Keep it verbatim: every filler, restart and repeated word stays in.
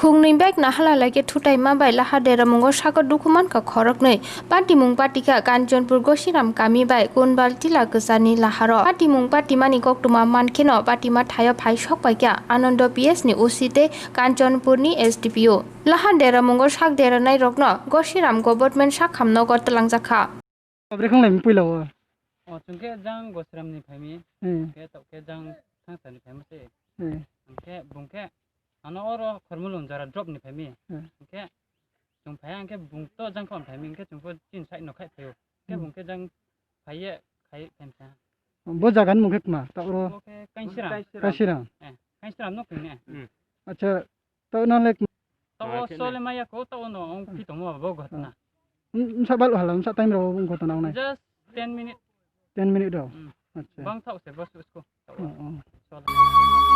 Pungnwi bike nahala lage thutaima bai lahar deramungo sago dukhu mankha khoroknwi. Patimung patikha Kanchanpur Gosiram kami bai Kunbal Tila kwchani laharo. Patimung patimani koktwma mankheno patima thaio phai sok paikha Anando P S ni O C tei Kanchanpurni S D P O. Lahar deramungo sak deranairokno Gosiram Government Sakham nogo twlangjakha. Abre khanglai puila o. O, chwng khe jang Gosiram ni phaimi, Hmm. Khe tok khe jang Thangsa ni phaima se. Hmm. Hwnkhe bung khe ano oro Khormulung jora drop ni phaimi. Hmm. Hwnkhe chwng phai hwnkhe bung to jang khon phaimi hwnkhe chwng pho chin side no khai phaio. Hwnkhe Hmm. Bung khe jang phaiye khai phaimsa. Bo jaga ni mung khe tma ta oro? Bo khe Kainsiram. Kaisirang. Eh, Kainsiram no kung ne. Hmm. Acha, ta na lek. Ta o Ah, khe ne. Sole maya ko ta o no ong phi tongmo bo ghotna. Hmm. Msa bal hala, msa time ro ghotna ongnai. Just ten minute. Ten minute ro. Hmm. Acha. Bang thau se bus usko. Oh, oh. Sole.